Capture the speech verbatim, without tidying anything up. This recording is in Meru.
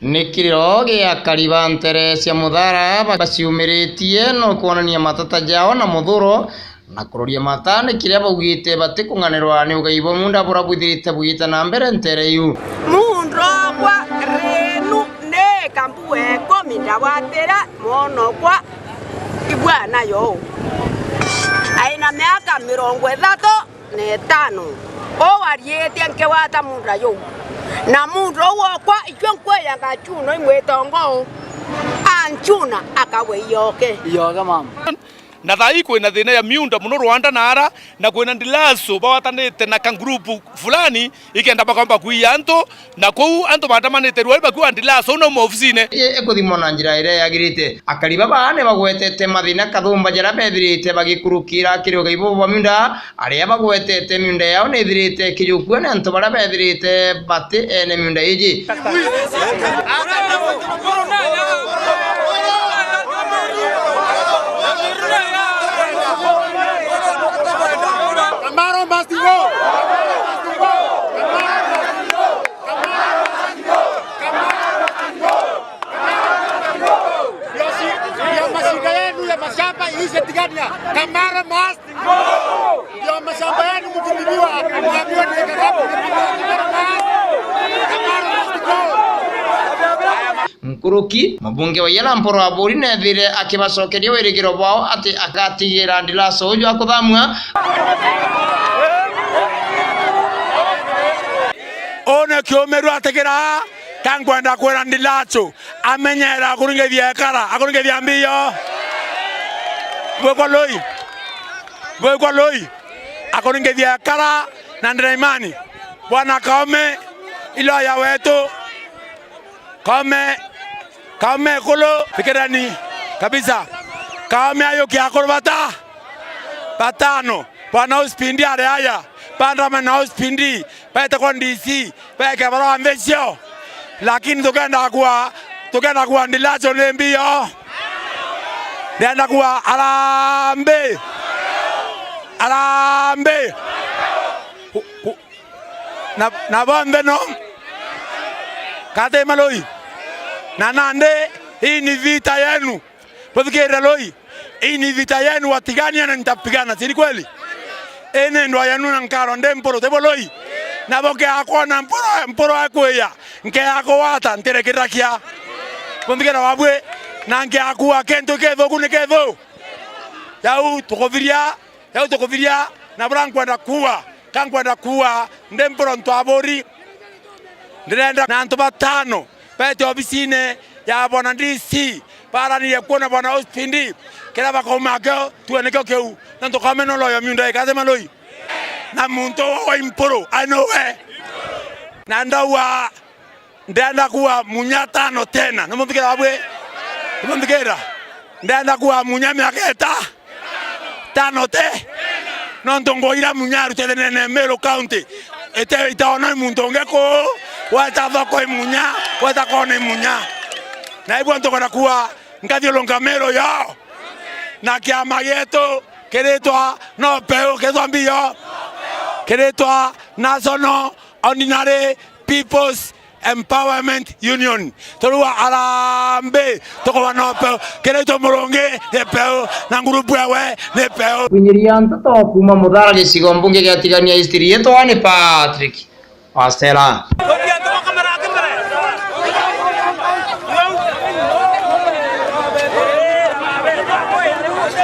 Ni kiriro gia akari ba ntere cia Muthara ba-, baciumiritie no kwonania matata jao na muthuro na kuroria mata ni kiria baugite batikung'anirwa ni ugai bwa miunda buria bwithirite bugita na mbere ntere iu. Muundokwa rienu ni kambu ikumi ndagwatira mwanokwa ibwana yo. Aina miaka mirongo ithatu na itano. Uu ariitie nkigwata muunda juu. Na muunda uu wokwa, ikio nkwiyaga Nchuno imwitongo, a Nchuna akagwe ioke. Ioke, mama. Na thaa ii kwina thina ya miunda mono Rwanda na ara, na kwina ndilaso bagwatanite na ka group fulani, ikenda bakomba kwiya antu, na kuu antu baandamanite ruari bakiuga ndilaso na uma ofisine. I-, ikuthimwa na njira iria yagirite. Akari baba ni bagwetete mathina kathumba jaria bethirite bagikurukira kiri ugai buu bwa miunda, aria bagwetete miunda yao ni ithirite ikijukua ni antu baria bethirite bati ene miunda iji. Kamaro must go! Kamaro must go! Kamaro must go! Kamaro must go! Ndio shi-, ndio mashida yenu ya mashamba iishe Tigania. Kamaro must go! Ndio mashamba yenu mkilimiwa, mnaambiwa ni Kamaro must go! Nkuruki, mubunge wa Iyara Mpuru Aburi neethire akibacokeria wirigiro bwao ati agatigira ndilaso uju akuthamua. Uu ni kiumiru atigira, ka nkwenda kwira ndilaso amenyera akuringithia ekara, akuringithia mbio. Bwikwa lui. Bwikwa lui. Akuringithia ekara na ndina imani. Bwana Kaome, iloya wetu. Kaome, Kaome ikulu, fikirani kabisa. Kaome ayukia akuru bata, batano. Bwana Uspindi ari aya, bandamana na Uspindi, baete kwa D C, baeke barua nthi cio. Lakini tukenda kuwa, tukenda kuwa ndilacho ni mbio. Ndenda kuwa arambi. Arambi. Ku-, ku-, na, na bonthe no. Kate maloi. Na nandi, hii ni vita yenu. Buthikirire lui. Hii ni vita yenu watigania na nitapigana, si ni kweli? Ii ni ndwa yenu na nkaro ndi Mpuru, tibo lui? Nabo nkeakwona Mpuru, Mpuru akwiya, nkeakugwata, ntirekirakia. Bunthikira wabwi, na nkeakua kintu kithuku ni kithu. Yau tukuthiria, yau tukuthiria, na bura nkwenda kuua, ka nkwenda kuua, ndi Mpuru ntu aburi. Ndirenda na antu batano bete obisine ya bwana D C, baranirie kuona bwana Uspindi, kiria bakauma kio, tuwe nikio kiu. Na ntukamena uloyo miunda ikathe maloi. Na muntu wa Impuru, I know we. Na ndaua, ndenda kuwa munya tano tena. Nimunthikira abwe? Nimunthikira? Ndenda kuwa munya miaka ita tano te? Nontu ngui ira munya arute thenene Meru County, ite, itaona muntu ungi kuu, weta thoko i munya, weta kona i munya. Na ibua ntukona kuwa nkathiurunka Meru yo. Na kiama gietu kiritwa no peu, kiritwa mbio, kiritwa National Ordinary People's Empowerment Union. Turua arambi, tukuba no peu. Kirito Murungi ni peu, na ngurupu ewe ni peu. Kwinyiria nteto kuuma Muthara gicigo mbunge gia Tigania East riitwa ni Patrick Wastela.